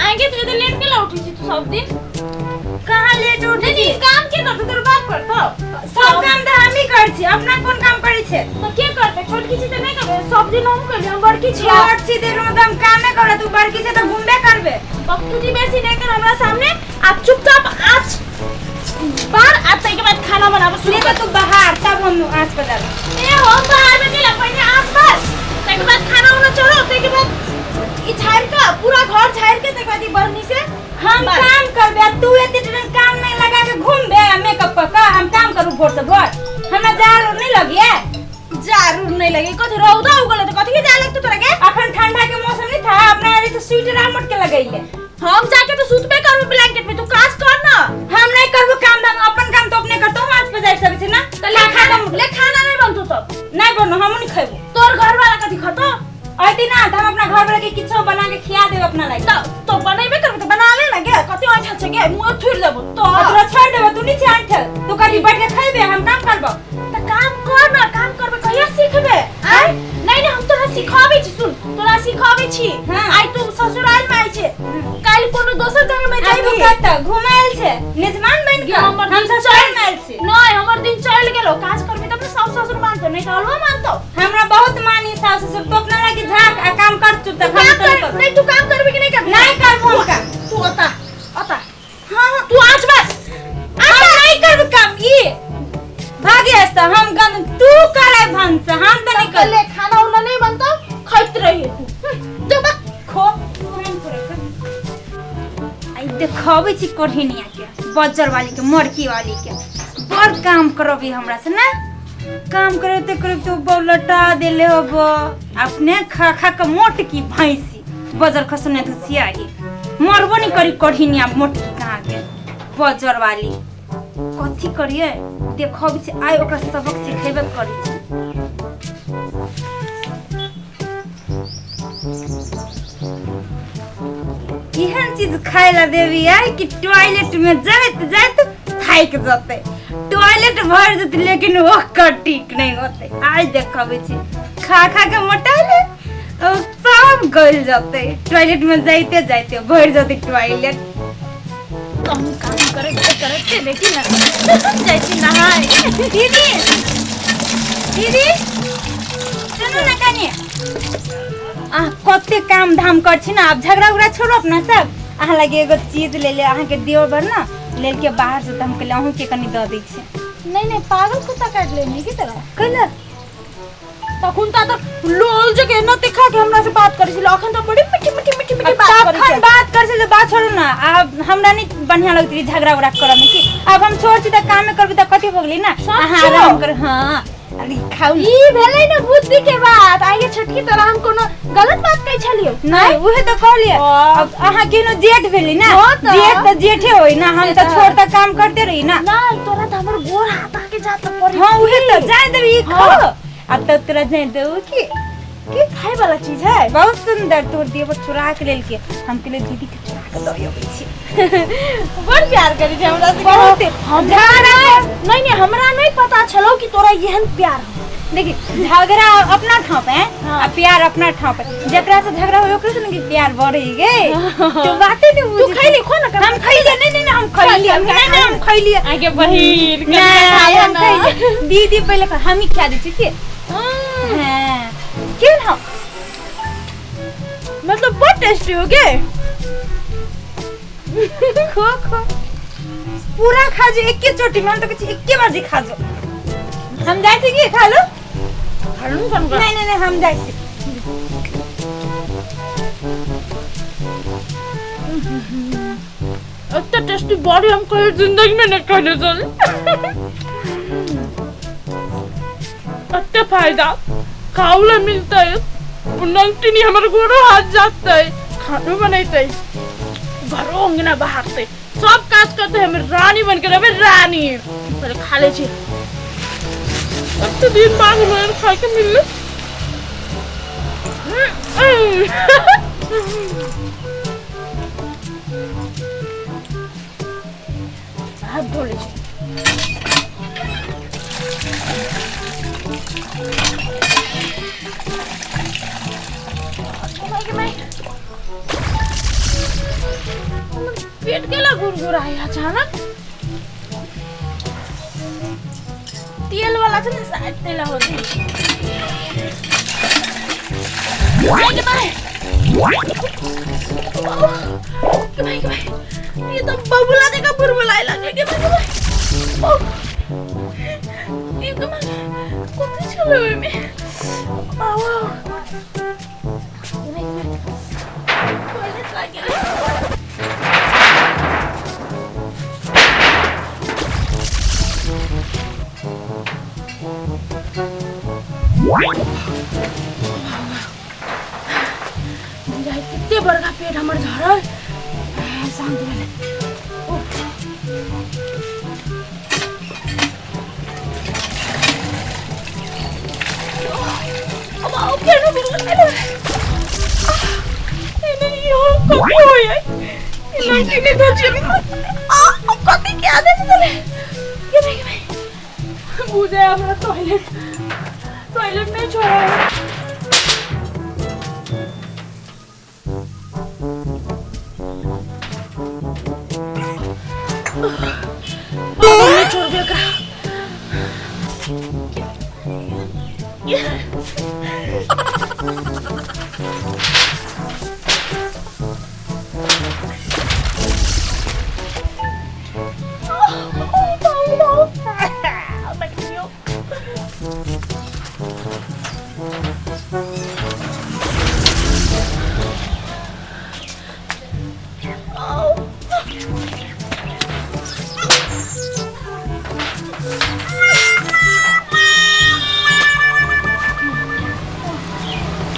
आएंगे तो इधर लेट के ला उठी छी तू सब दिन। कहाँ लेट उठै नहीं छी? नहीं, काम के करतौ? तोर बाप करतौ? सब काम तऽ हमही करै छी, अपना कोन काम करै छै? तो के करतै? छोटकी छी तऽ नहि करबै? सब दिन हम करबै, हम बड़की छी। छोट छी तऽ एकरो तऽ हम कामे करब, तू बड़की छै तऽ घुमबे करबे। बकतूजी बेसी नहि कर हमरा सामने आ चुपचाप आँच बार आ ताहिके बाद खाना बनाबऽ शुरू ले कर। तऽ तू बाहर, तब हम आँच पर जाबे। ए हम बाहर में गेला, पहिने आँच बार, ताहिके बाद खाना उना चढ़ो, ताहिके बाद ई झाड़ि के पूरा घर झाड़ि के ताहिके बाद ई बरनी से हम बार। काम करबे आ तू एते दिन काम नहीं लगा के घूमबे आ मेकअप कऽ कऽ हम काम करू भोर से भोर? हमरा जाड़ नहीं लगिए? जाड़ उड़ नहीं लगे? कथी रौदा उगल है तो कथी के जाड़ लगतो तोरा के? अखन ठंडा के मौसम नहीं था, अपना जैसे स्वेटर आ मोट के लगैले। हम जाके तो सुतबे करबो ब्लैंकेट में, तू काज कर ना। हम नहीं करबो काम धाम, अपन काम तो अपने करतो, हम आज पे जाय सकै छी ना। तो ले खाना, ले खाना नहीं बनतो तब? नहीं बनो, हम नहीं खेबो। तोर घर वाला कथी खतो? अइती ना त हम अपना घर वाला के किछो बना के खिया देब अपना लायक। तो बनेबे करबे तो बना ले ना गे, कथी ऐठल छै गे? मुँह थुरि देबो तो। आ तोरा छोड़ देबो, तू नीचे ऐठल, तू कभी बैठ के खैबे, हम काम करबो। त काम कर ना, काम करबे कहिया सीखबे? आय नहीं नहीं, हम तोरा सिखाबै छी, सुन, तोरा सिखाबै छी। हाँ। आइ तू ससुराल में आइ छै, काल्हि कोनो दोसर जगह में आ तू जइबी। कत घुमायल छै निजमान बन गे, के? हमर हम दिन ससुराल चलि में आयल छी। नहीं, हमर दिन चलि गेलो। काज करबी तब ने सास ससुर मानतो, नहीं तऽ अलवा मानतो। हमरा बहुत मानी सास ससुर, तू अपना लागी झाक आ काम कर चुपचाप, हम काम तो नहीं कर करबो। नहीं, तू काम करबी कि नहीं करबी? नहीं करबो हम काम। तू ओता ओता। हाँ। तू आँच बस। हम नहीं करबो काम, ई भागे हस्ता हम गन, तू करे भंस, हम तो नहीं कर। ले खाना उना नहीं बनतो, खाइत रही तू। जो बा खो हम पूरा कर। आई देखबै छी कोढ़िनिया के, बज्जर वाली के, मरकी वाली के, बड़ काम करबी हमरा से ना। काम करते करते बौलटा देले होबो अपने खा खा के मोट की भैंसी बजर खसने धुसियाही मरबो नहीं करी कोढ़िनिया मोटकी कहाँ के बजर वाली। कथी करिए देखबै छी, आइ ओकरा सबक सिखेबे करी छी। एहन चीज खाय ला देवी आइ कि टॉयलेट में जाइत जाइत थाकि जतै, टॉयलेट भर जेतै लेकिन ओकर ठीक नहीं होतै। आइ देखबै छी, खा खा के मोटाइले और सब गल जतै, टॉयलेट में जाइते जाइते भर जतै टॉयलेट। हम काम करे करते देखी ना, जाइ छी नहाय। दीदी, दीदी सुनू ना कनी, अहाँ कते काम धाम कर छी ना, आब झगड़ा उगड़ा छोड़ू अपना सब। अहाँ लगे एगो चीज ले ले, अहाँके देवर ना लेल के बाहर से, तऽ हम कहलियै अहूँके कनी दऽ दै छी। नहीं नहीं, पागल कुत्ता काटि लेने की तरह। कैला? तखन ता तऽ लोल जे के न देखा के हमरा से बात करै छल, अखन तऽ बड़ी मीठी मीठी मीठी मीठी बात करै तखन छै। बात कर छै तऽ बात छोड़ू ना, आब हमरा नहीं बढ़िया लगत रही झगड़ा उगड़ा करऽ में की। आब हम छोड़ छी तऽ कामे करबी तऽ कथी भऽ गेली ना। सब अहाँ छोड़ो। आराम कर। हाँ, अरे खाउ ना। ई भेलै ने बुद्धि के बात। आगे छोटकी, तोरा हम कोनो गलत बात कहै छलियौ? नहीं, उहे तऽ कहलियै। हाँ। अब अहाँ केनो जेठ भेली ना। हाँ तऽ। जेठ तऽ जेठे होई ना, हम से तऽ तऽ। छोड़ तऽ काम करते रही ना। नहीं, तोरा तऽ हमर गोर हाथ आके जात पड़ी। हाँ, उहे तऽ जाय देबी, ई हाँ। खाओ आ तब तोरा जाय देबू की की खाय वाला चीज है? बहुत सुंदर, तोर देवर चुरा के लेल के, हम कहलियै दीदी के चुरा के दऽ अबै छी। बड़ प्यार करै छै हमरा से। बहुत। हमरा नहीं नहीं, हमरा नहीं पता छलो कि तोरा एहन प्यार हो। देखी, झगड़ा अपना ठाव पे है हाँ। आ प्यार अपना ठाव पे, जकरा से झगड़ा होय ओकरे से ने कि प्यार बढ़े गे। तो बाते नहीं तू बुझी। खैली खो ना। हम खैलिए। नहीं नहीं नहीं, हम खैलिए। नहीं नहीं, हम खैलिए। आगे बहिन। नहीं, हम खैलिए दीदी, पहले खा, हम ही खिया दै छी के। हाँ, केहन हौ? मतलब बहुत टेस्टी हो गए। खो खो, पूरा खा जो एके चोटी में। हम तो कहै छी एके बार जी खा जो। हम जाइ छी की खा लो। नहीं नहीं नहीं, हम जाइ छी। इतना टेस्टी बॉडी हम कभी जिंदगी में नहीं खाने चल। इतना फायदा खावला मिलता है, नंगटी हमारे गोरो हाथ जाता है, खानो बनाते है, घरो अंगना बहारते, सब काज करते हैं, हम रानी बन के रहे रानी। पहले खा ले छी। अब तो दिन बाद हमारे खा के मिलले। हाथ धो ले छी। पेट केला गुरगुराय अचानक। तेल वाला छै ने शायद तेला होते। आइ बाय के भाई, ये तो बबुला देखा बुरबुलाय लागले के भाई, के भाई। ओ, ये तो कथी छलै ओहिमे? बाबा के भाई, टॉयलेट लागि गेलै। बुझाइ कते बड़का पेट हमर झरल। शान्त भेलै। अब आओ केना बुरबुलाय। एने इहो कथी होय? लड़की ने धोची आ कथी के आदत चले के भाई, के भाई। बुझे हमरा टॉयलेट टॉयलेट नहीं छोड़ा।